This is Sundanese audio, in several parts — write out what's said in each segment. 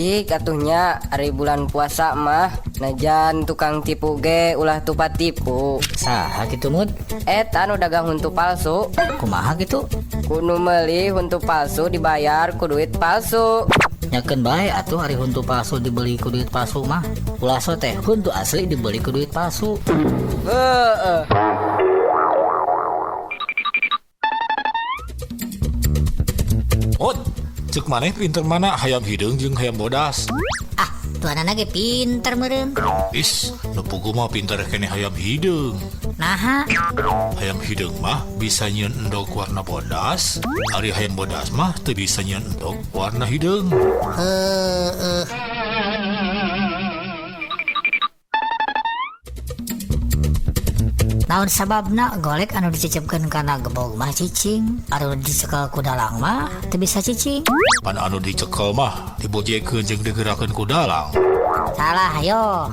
Cik atuh nya ari bulan puasa mah najan tukang tipu ge ulah tupat tipu. Saha kitu Mud? Eta nu dagang huntu palsu. Kumaha kitu? Ku nu meuli huntu palsu dibayar ku duit palsu. Nyakeun bae atuh ari huntu palsu dibeli ku duit palsu mah. Ulah so teh huntu asli dibeli ku duit palsu. Heeh. Mud, cek maneh pinter mana hayam hideung jeung hayam bodas? Ah, tuanana ge pinter meureun. Is, nu puguh mah pinter keneh hayam hideung. Naha? Hayam hideung mah bisa nyieun endog warna bodas, ari hayam bodas mah teu bisa nyieun endog warna hideung. Heueuh. Naon sababna golek anu dicecepkeun kana gebog mah cicing, anu dicekel ku dalang mah teu bisa cicing? Pan anu dicekel mah dibojekeun jeung digerakkeun ku dalang. Salah yo.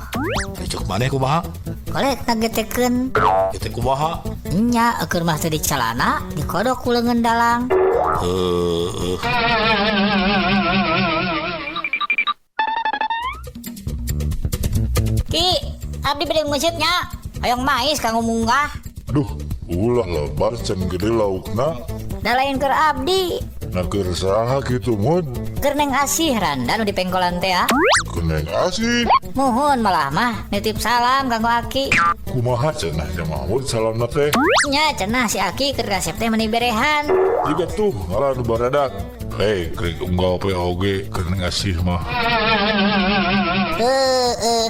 Cek maneh kumaha? Golek ngagetekeun. Getek kumaha? Nya eukeun mah teu dicalana, dikodok ku leungeun dalang. Heueuh. Ki, abdi bade nguseup nya. Hoyong mais kanggo munggah. Duh, ulah lebar can gede laukna. Da lain keur abdi. Na keur saha kitu Mud? Keur Neng Asih randa nu di pengkolan teh ah. Keur Neng Asih. Muhun malah mah nitip salam kanggo Aki. Kumaha cenah nya Mahmud salamna teh? Nya cenah si Aki keur kasep teh meuni berehan. Jiga tuh ngaran nu baradak. Hei, krik unggal poe oge keur Neng Asih mah. Heueuh.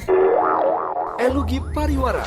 Elugi Pariwara.